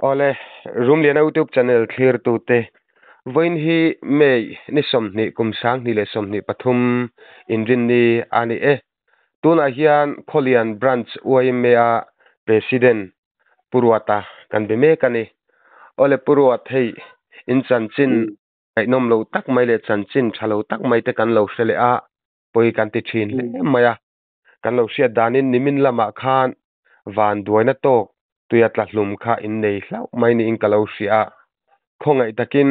Awle, Rumliana YouTube channel thlirtute, vawiin hi May ni 20 kum 2023 inrinni a ni e. Tunah hian Khawlian Branch YMA-a President Pu Ruata kan be mek a ni. Awle Pu Ruat, hei in chanchin ngaihnawm lo tak mai leh chanchin tha lo tak mai te kan lo hre leh a, pawi kan ti thin hle mai a. Kan lo hriat danin nimin lamah khan van duaina tawk tuia tla hlum kha in nei hlauh mai niin ka lo hria a. Khawngaih takin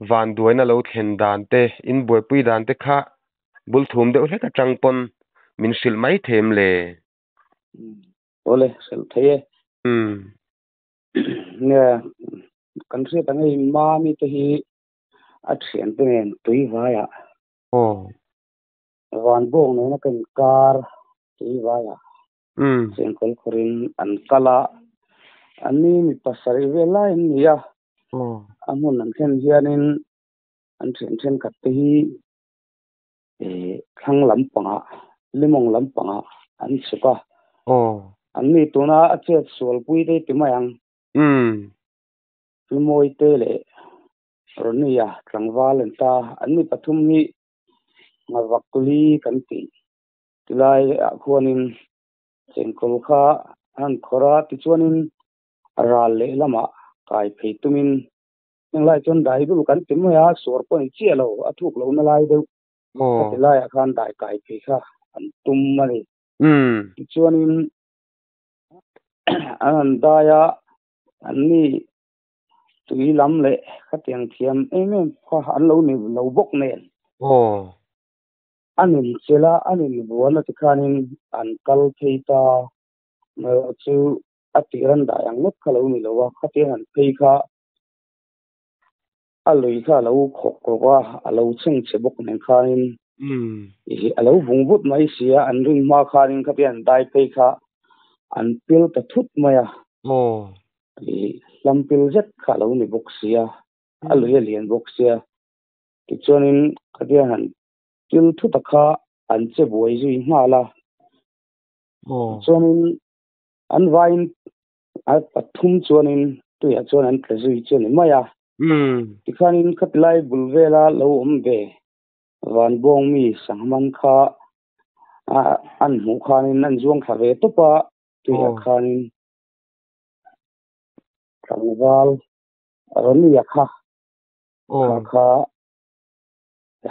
van duaina lo thlen dan te, in buaipui dan te kha bul thum deuh hlek atang pawn min hrilh mai them le. Awle, hrilh thei e. Nge, kan hriat ang hei Mami te hi a thiante nen tui vaiah. Aw. Van bawng nena ka inkar tui vaiah. Chengkawl khawrin an kal a, an ni mi pasarih vel lai an ni a. A hmun an thlen hianin an thian thenkhat te hi thlang lampangah, limawng lampangah an chhuk a. An ni tuna a chet sualpui te ti mai ang. Hlimawi te leh Ronnie-a tlangval an ta. An ni pathum hi Ngavakli kan tih tilai ah khuanin chengkawl kha an han khawrh a, tichuanin ral lehlamah kai phei tumin heng lai chuan dai dul kan ti mai a, suar pawh a ni chiah lo, a thuk lohna lai deuh kha ti laiah khan dai kai phei kha an tum a ni. Tichuanin an han dai a, an ni tui lam leh khatiang thiam em em kha an lo ni lo bawk nen. An inchel a, an invuan a tikhanin an kal phei ta. Erawh chu a tir an dai ang ngawt kha lo ni lo a, khatiang an phei kha a lui kha a lo khawk rawk a, a lo chheng che bawk nen khanin a lo vung vut mai si a, an rin hma khanin khatiang an dai phei kha an pil ta thut mai a. Hlam pil zet kha a lo ni bawk si a, a lui a lian bawk sia. Tichuanin khatiang han pil thut a kha an che buai zui nghal a. Tichuanin an vaiin a pathum chuanin tuiah chuan an tla zui chu a ni mai a. Tikhanin khatilai bul vela lo awm ve Vanbawng mi Sangman kha an hmuh khanin an zuang thla ve tawp a, tuiah khanin tlangval Ronnie-a kha kha kha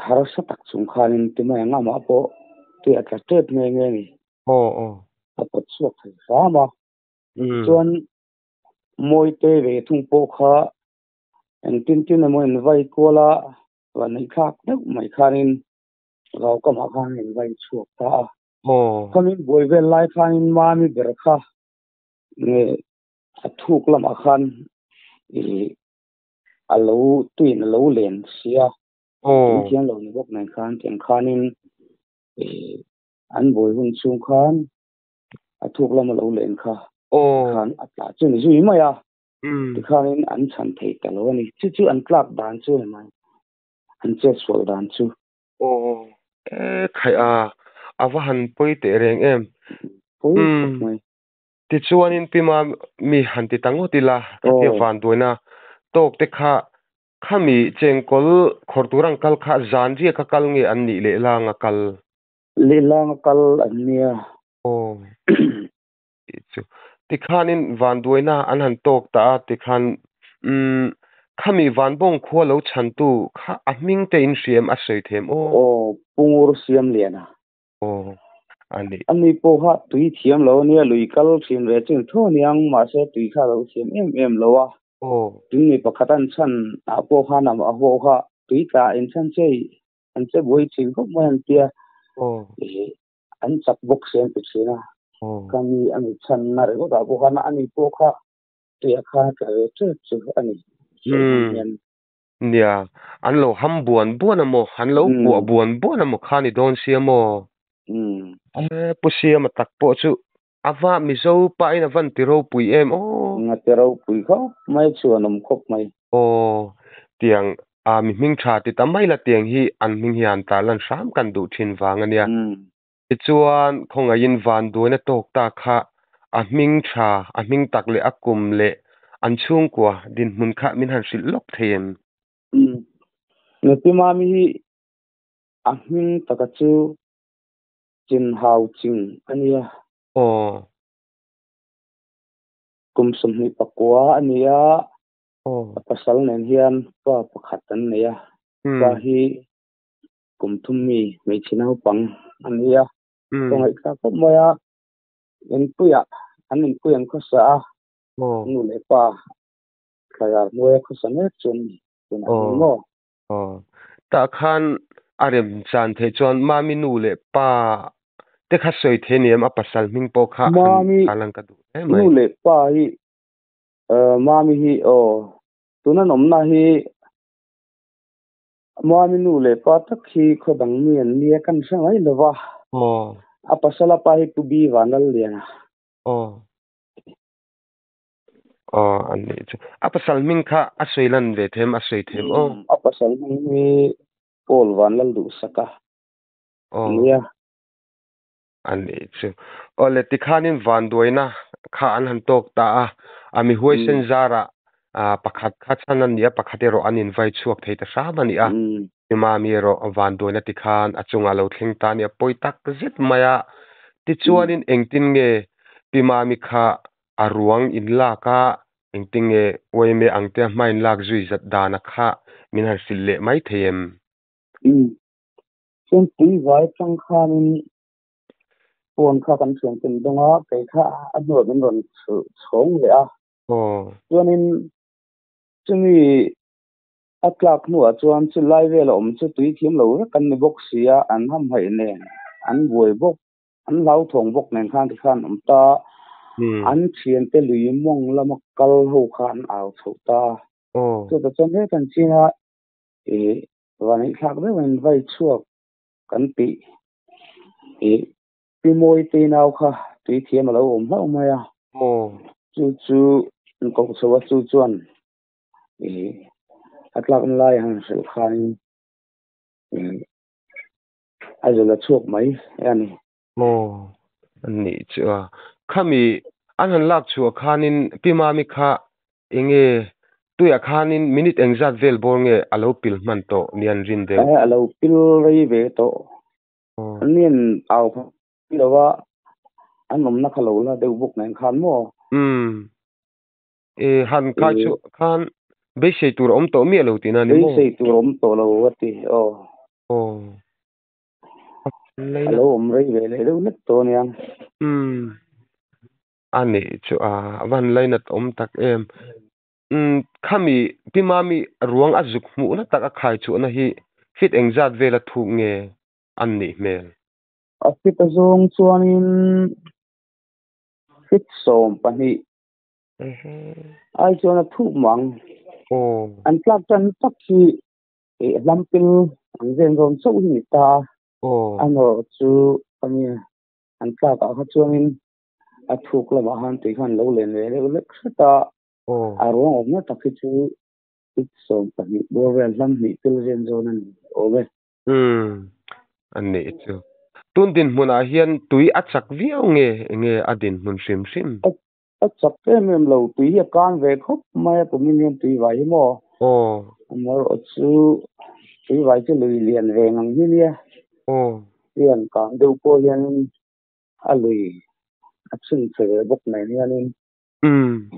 harsa tak chung khanin ti mai ang amah pawh tuiah tla tep nghe nghe a ni. A pawt chhuak thei hram a. Chuan Mawite ve thung pawh kha engtin tin emaw in vai kual a, va neih thlak deuh mai khanin rau kamah khan in vai chhuak ta a. Khawmin buai vel lai khanin Mami ber kha nge a thuk lamah khan ih a lo tuiin a lo len si a. Tui thiam lo ni bawk nen khan tiang khanin ih an buai hun chhung khan a thuk lama lo len kha khan a tla chu ni zui mai a. Tikhanin an chhan thei ta lo a ni. Chu chu an tlak dan chu a ni mai. An chet sual dan chu. Aw e khaih a, a va han pawi teh reng em. Pawi khawp mai. Tichuanin Pi Mami han ti ta ngawt ila, khatia vanduaina tawk te kha khami chengkawl khawr tur ang kal kha zan riak a kal nge an nih lehlang a kal? Lehlang a kal an nia. Aw. Tih chu. Tikhanin vanduaina an han tawk ta a, tikhan umm khami vanbawng khua lo chhantu kha a hming te in hriam a sawi them aw. Aw, Pungur Siamliana. Aw, a ni. A ni pawh kha tui thiam lo a nia, lui kal thin ve chu tho a niang, mahse tui kha a lo thiam em em lo a. Aw. Tui mi pakhat an chhan ah pawh khan a haw kha tui tla in chhan che an che buai thin khawp mai an tia. Aw. An chak bawk si an ti thin a, ka mi a mi chhanna ringawt ah pawh khan a ni pawh kha tuiah khan a tla ve tep chu a ni. Umm. Nia, an lo ham buan buan a maw, an lo kuah buan buan a maw kha ni dawn sia maw? E, Pu Siama tak pawh chu a va Mizo pahin a van ti ropui em aw. A ti ropui khawp mai chu an awm khawp mai. Aw, tiang a mi hming tha ti ta mai la tiang hi an hming hian tar lan hram kan duh thin vang a nia. Tichuan khawngaihin vanduaina tawk ta kha a hming tha, a hming tak leh a kum leh An chhungkua dinhmun kha min han hrilh lawk thei em? Umm. Nupi Mami hi a hming taka chu Chin Hau Ching a nia. Aw. Kum 24 a ni a. Aw. A pasal nen hian pa pakhat an nei a. Pa hi kum thum mi hmeichhe naupang a ni a. Ka ngaihthlak khawp mai a, inpuiah an inpui an khawsa a, nu leh pa thlalak hnuaia khawsa mek chu an ni tunah hian maw? Aw, tah khan a rem chan theih chuan Mami nu leh pa te kha sawi thei ni em? A pasal hming pawh kha han tarlan ka duh hle mai. Mami nu leh pa hi, Mami hi aw, tuna an awmna hi Mami nu leh pa tak hi khaw dang mi an nia kan hre mai lo va. A pasal a pa hi Pu Bi Vanlalliana. Aw. Aw an nih chu. A pasal hming kha a sawi lan ve them a sawi them aw. A pasal hming hi Paul Vanlalduhsaka a nia. An nih chu. Aw le tikhanin vanduaina kha an han tawk ta a, a mi huaisen zarah pakhat kha chhan a ni a, pakhat erawh an invai chhuak thei ta hram a ni a. Mami erawh vanduaina tikhan a chungah lo thleng ta a ni a, pawi tak zet mai a. Tichuanin engtin nge Pi Mami kha a ruang inlak a, engtin nge uaime ang te a hma inlak zui zat dana kha min han hrilh leh mai thei em? Chuan tuivai atang khanin phone kha kan thian ten dawng a, kei kha a hnuah min rawn chhawng leh a. Chuanin chumi a tlak hnuah chuan chu lai vel a awm chu tui thiam lo vek an ni bawk si a, an hamhaih nen, an buai bawk, an hlauthawng bawk nen khan tikhan awm ta. An thiante lui mawng lama kal ho kha an au chhoh ta. Chutah chuan he kan chin a ih Vaneihthlak deuhin vai chhuak kan tih ih Pi Mawitei nau kha tui thiam a lo awm hlauh mai a. Chu chu an koh chho a, chu chuan ih a tlakna lai han hrilh khanin ih a zul a chhuak mai a ni. Aw, an nih chu a. Khami an han lak chhuah khanin Pi Mami kha enge tuiah khanin minute engzat vel bawr nge a lo pil hman tawh ni an rin deuh? A lo pil rei ve tawh. An ni an au kha lo a, an awmna kha lo la deuh bawk nen khan maw? Umm. E han khai chu khan beisei tur a awm tawh miah lo tihna a ni maw? Beisei tur a awm tawh lo a ti aw. Aw. A lo awm rei ve leh deuh hlek tawh ania. Umm. A nih chu a van lainat awm tak em. Umm khami Pi Mami ruang a zuk hmuhna tak a khai chhuahna hi fit engzat vela thuk nge an nih hmel? A fit a zawng chuanin fit 12 ai chuan a thuk mang. An tlak tan tak hi hlampil an ven rawn chauh hi ni ta a. Amaherawh chu ami an tlak ah kha chuanin a thuk lamah khan tui khan lo len ve deuh lek hret a. A ruang awmna tak hi chu fit 12 bawr vel hlam hnih tel zen zawn a ni awm e. Umm a nih chu. Tun dinhmunah hian tui a chak viau nge enge a dinhmun hrim hrim? A chak em em lo, tui hi a kan ve khawp mai a, kumin hian tui vai hi maw? Aw. Amaherawh chu tui vai chu lui lian ve ngang hi nia. Aw. Hian kang deuh pawh hianin a lui a chhun che ve bawk nen hianin. Umm.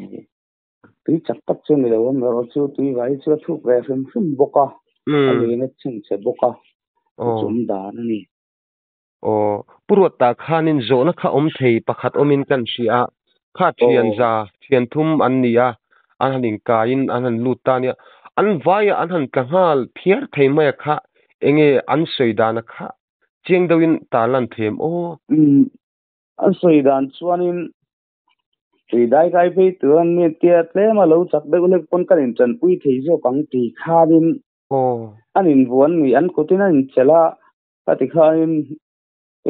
Tui chak tak chu ni lo, amaherawh chu tui vai chu a thuk ve hrim hrim bawk a, a luiin a chhun che bawk a, a chum dan a ni. Aw, Pu Ruatta khanin zawhna kha awm thei pakhat awmin kan hria a, kha thian za, thian thum an ni a, an han inkaiin an han lut ta nia, an vaia an han tla nghal phiar thei mai a kha, enge an sawi dana kha chiang deuhin tarlan thei em aw? Umm, an sawi dan chuanin tui dai kai phei tur an ni tia tlem a lo chak deuh hlek pawn kan inchanpui thei zawk ang tih khanin an invuan ni, an kutin an inchelh a, Ka ti khanin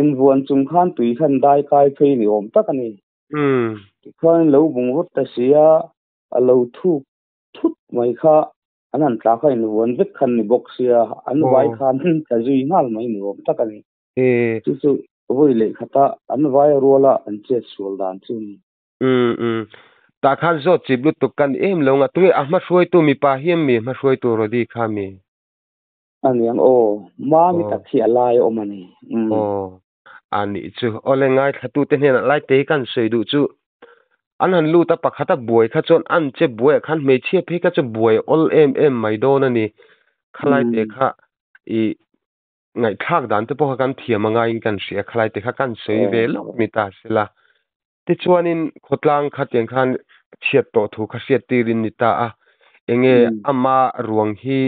invuan chung khan tui khan dai kai phei ni awm tak a ni. Tikhuanin lo bung vut ta si a, a lo thuk thut mai kha an han tla kha invuan vek khan ni bawk sia, an vai khan tla zui nghal mai ni awm tak a ni. Chu chu vawi leh khata an vai ruala an chet sual dan chu a ni. Tah khan zawt chip lutuk kan em lo nga tunge a hma hruaitu mipa hi em mi hma hruaitu Rody kha mi? Aniang aw, mami tak hi a lai a awm a ni. Umm. Aw, a nih chu. Awle ngaithlatute hnenah laite hi kan sawi duh chu an han lut a pakhat a buai kha chuan an che buaiah khan hmeichhia phei kha chu buai awl em em mai dawn a ni. Khalaite kha i Ngaihthlak dan te pawh kha kan thiam a ngaiin kan hria, khalai te kha kan sawi ve lawk mi ta sela. Tichuanin khawtlang kha tiang khan chhiat tawh thu kha hriat tirin ni ta a, enge ama ruang hi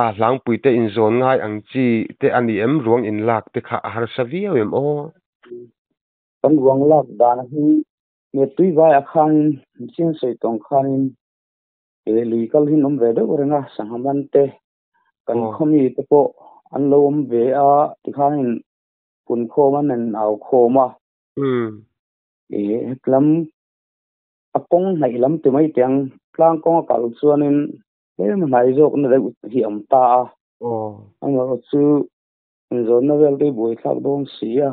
a hlangpui te inzawn ngai ang chi te a ni em, ruang inlak te kha a harsa viau em aw? Kan ruang lak dan hi nge tui vaiah khanin mihring sawi tawng khanin he lui kal hi an awm ve deuh reng a, sangha man te Kan khawmi te pawh an lo awm ve a, tikhanin punkhawm an en au khawm a. E hetlam a kawng hnaih lam ti mai teh ang, tlang kawng a kal chuanin tlem hnai zawkna deuh hi a awm ta a. Amaherawhchu chu inzawnna vel te hi buaithlak dawn si a,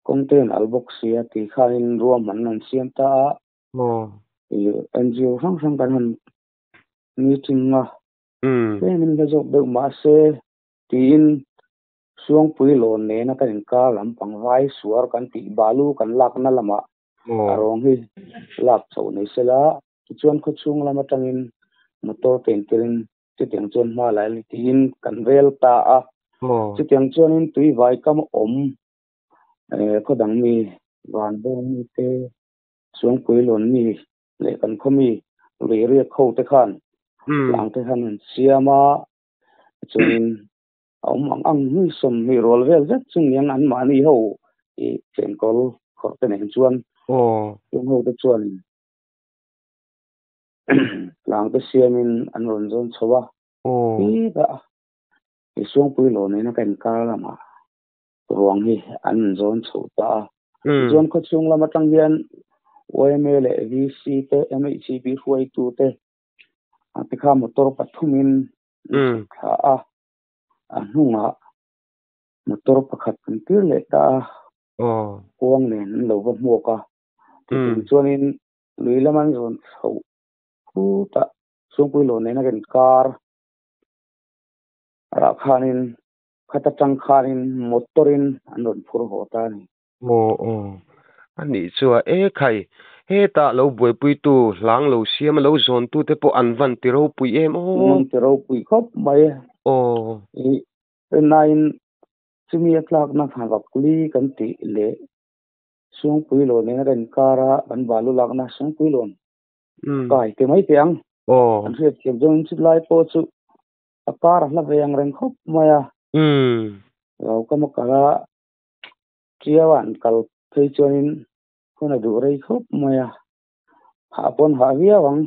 kawng te an al bawk si a tikhanin ruahmanna an siam ta a. NGO hrang hrang kan han meeting a. Tlem in la zawk deuh mahse tiin Suangpui lawn nena kan inkar lampang vai suar kan tih balu kan lakna lamah a rawng hi lak chhoh nei sela, tichuan khawchhung lam atangin motor te intelin chutiang chuan hma la ni tiin kan rel ta a. Chutiang chuanin tui vai kam awm khaw dang mi Vanbawng mi te, Suangpui lawn mi leh kan khaw mi lui riak ho te khan tlang te khan an siam a, chuanin a awm ang ang hmui sawmhnih rual vel zet chu niang an mahni ho i chenkawl khawrh te nen chuan chung ho te chuanin tlang te siamin an rawn zawn chho a, hetah i Suangpui law nena ka inkar lamah ruang hi an zawn chho ta a. Tichuan khawchhung lam atang hian yma leh VC te, MHCP hruaitu te te kha motor pathumin an chhuk thla a, a hnungah motor pakhat an tir leh ta a, kuang nen an lo va hmuak a. Chutiang chuanin lui lam an zawn chho phut a, Chhungpui law nena kan kar rah khanin Khat atang khanin motor-in an rawn phur haw ta a ni. Aw aw, a nih chuan e khai, hetah lo buaipuitu hlang lo siam a lo zawntute pawh an van ti ropui em aw. An ti ropui khawp mai. Aw. I rinaiin chumi a tlakna Vakli kan tih leh Suangpui lawn nen a kan inkar a, kan balu lakna Suangpui lawn kai ti mai teh ang. Aw. Kan hriatthiam chuan chulai pawh chu A kar a hla ve ang reng khawp mai a. Lo ka ma kal a, Ṭiau ah an kal phei chuanin hun a duh rei khawp mai a. Hah pawn hah viau ang.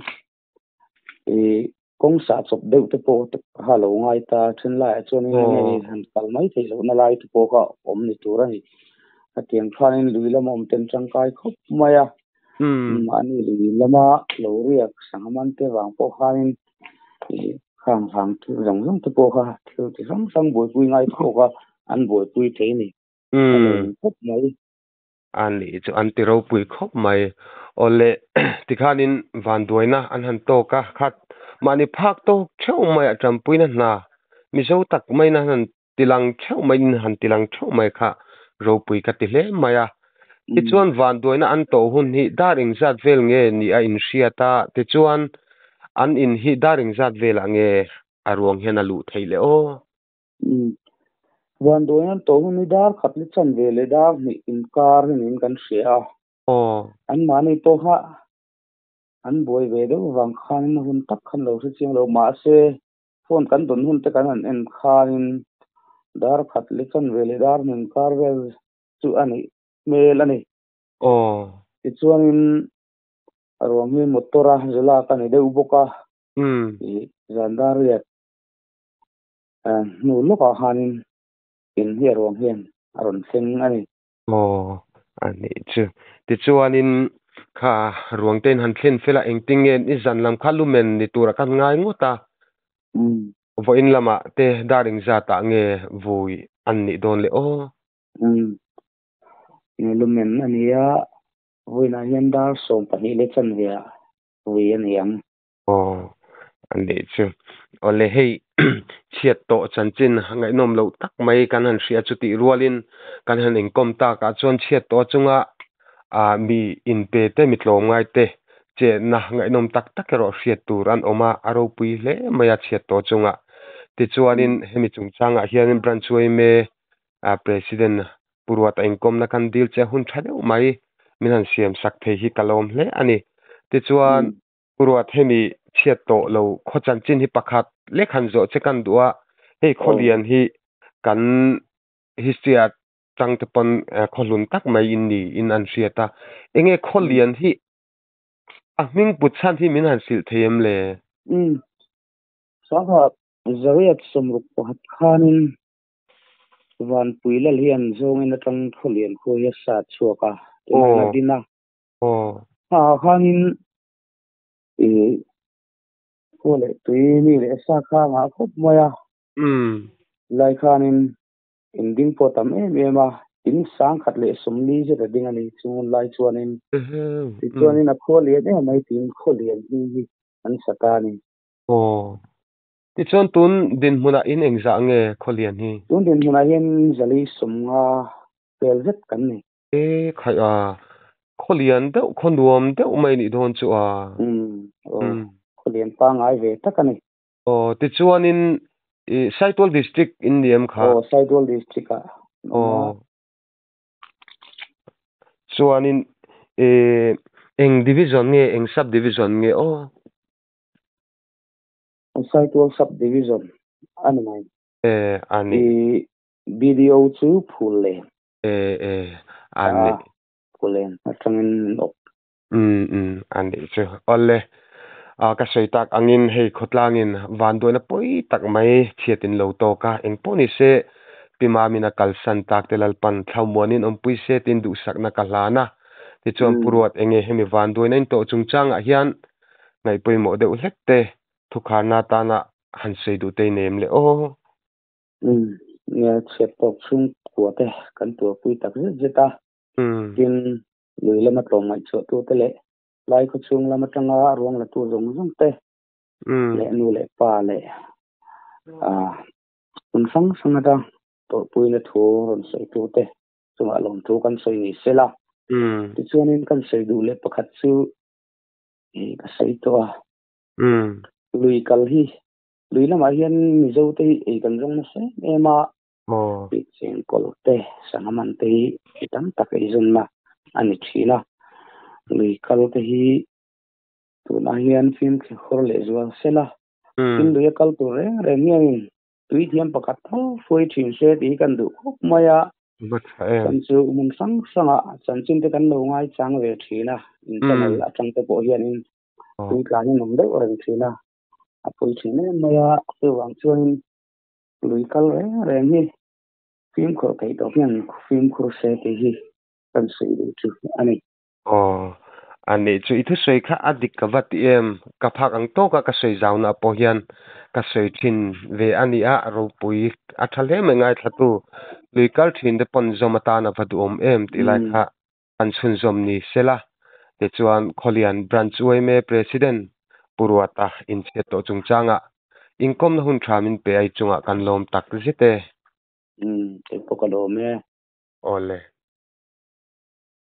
Ih kawng sah chawp deuh te pawh kha lo ngai ta a, then laiah chuanin enge han kal mai theih lohna lai te pawh kha awm ni tur a ni. Hetiang khanin lui lama awm ten tangkai khawp mai a. Mahni lui lama lo riak sangha man te vang pawh khanin ih khang vang thil zawng zawng te pawh kha thil chi hrang hrang buaipui ngai te pawh kha an buaipui thei a ni. A lawm khawp mai. A nih chu an ti ropui khawp mai. Awle tikhanin vanduaina an han tawk a, khat mahni phak tawk theuh mai a tanpuina hna Mizo tak maina han tilang theuh mai in han tilang theuh mai kha ropui ka ti hle mai a. Tichuan vanduaina an tawh hun hi dar engzat vel nge ni a inhriat a, tichuan an in hi dar engzat velah nge a ruang hian a luh theih le aw? Vanduaina an tawh hun hi dar khat ni chan ve leh dar hnih inkar hi niin kan hria a. Anmahni pawh kha an buai ve deuh vang khanin hun tak khan lo hre chiang lo mahse Phone kan dawn hun te kan han en khanin dar khat leh chan ve leh dar hnin kar vel chu a nih hmel a ni. Aw. Tichuanin a ruang hi motor a zilak a ni deuh bawk a. Ih zan dar riat hnu lawkah khanin in hi a ruang hian a rawn thleng a ni. Aw, a nih chu. Tichuanin kha ruang te in han thlen fel a, engtin nge ni zan lam kha lumen ni turah khan ngai ngawt a. Vawiin lamah te dar engzatah nge vui an nih dawn le aw? Lumen a ni a, Vawiinah hian dar 12 leh chanve ah vui a ni ang. Aw, a nih chu. Awle hei chhiat tawh chanchin ngaihnawm loh tak mai kan han hria chutih rualin kan han inkawm takah chuan chhiat tawh chunga ah mi inpe te mi tlawmngai te chetna ngaihnawm tak tak erawh hriat tur an awm a, a ropui hle mai a chhiat tawh chunga. Tichuanin hemi chungchangah hianin Branch yma ah President Pu Ruata inkawmna kan dil che hun tha deuh mai min han siam sak thei hi ka lawm hle a ni. Tichuan Pu Ruat hemi chhiat tawh lo khaw chanchin hi pakhat lek han zawh che kan duh a, hei khaw lian hi kan history ah tang te pawn khaw hlun tak mai in ni in an hriat a, enge khaw lian hi a hming put chhan hi min han hrilh thei em le? Umm, sangha zariat 60 pakhat khanin Vanpui lal hian zawngin atang khaw lian khua hi a sat chhuak a, tunah hian a din a. Hah khanin Ih, khua leh tui mi leh sa kha a ngah khawp mai a. Lai khanin in ding pawh tam em em a, in 1040 zet a ding a ni chung lai chuanin. Tichuanin a khua lian em mai tiin khaw lian hming hi an sa ta a ni. Aw, tichuan tun dinhmunah in engzah nge khaw lian hi? Tun dinhmunah hian zali 50 vel zet kan ni. E khaih a, khaw lian deuh, khaw nuam deuh mai nih dawn chu a. Umm, aw, khaw lian pangngai ve tak a ni. Aw, tichuanin i Saitual District in ni em kha? Aw, Saitual District ah. Aw. Chuanin i eng division nge, eng sub division nge aw? Saitual sub division a ni mai. E, a ni. I BDO chu Phullen. E e, a ni. Phullen atangin min awp. Umm umm, a nih chu. Awle, a ka sawi tak angin hei khawtlangin vanduaina pawi tak mai chhiatin lo tawk a, engpawh ni se Pi Mamin a kalsan tak te Lalpan thlaumuanin awmpui se tiin duhsakna ka hlan a. Tichuan Pu Ruat enge hemi vanduaina in tawh chungchangah hian ngaihpawimawh deuh hlek te thukharna atana han sawi duh te i nei em le aw? Umm, nia chhiat tawk chhungkua te kan tuarpui tak zet zet a, tin lui lama tlawm ngaihchhuah tu te leh lai khaw chhung lam atanga ruang la tu zawng zawng te leh nu leh pa leh ah hmun hrang hrang atang tawrhpuina thu rawn sawi tu te chungah lawmthu kan sawi ni sela. Tichuanin kan sawi duh leh pakhat chu ih ka sawi tawh a, lui kal hi Lui lamah hian Mizo te hi ei kan zawng nasa em em a, chengkawl te, sangha man te hi mi tam tak ei zawnna a ni thin a. Lui kal te hi tunah hian fimkhur leh zual sel a, tin lui a kal tur reng reng hianin tui thiam pakhat tho hruai thin se tih hi kan duh khawp mai a. Chan chu hmun hrang hrangah chanchin te kan lo ngaichang ve thin a, in channel atang te pawh hianin tui tlan in awm deuh reng thin a. A pawi thin em mai a, chuvang chuanin lui kal reng reng hi fimkhur theih tawh hian fimkhur se tih hi kan sawi duh chu a ni. Aw, a nih chu i thusawi kha a dik ka va ti em? Ka phak ang tawka ka sawi zauna pawh hian ka sawi thin ve a ni a, ropui a tha hle mai ngaithlatu lui kal thin te pawn zawm atan a va duhawm em tih lai kha an chhunzawm ni sela. Tichuan, Khawlian Branch yma President Pu Ruata inchhiat tawh chungchangah inkawmna hun tha min pe ai chungah kan lawm tak zet e. Umm, kei pawh ka lawm e. Awle.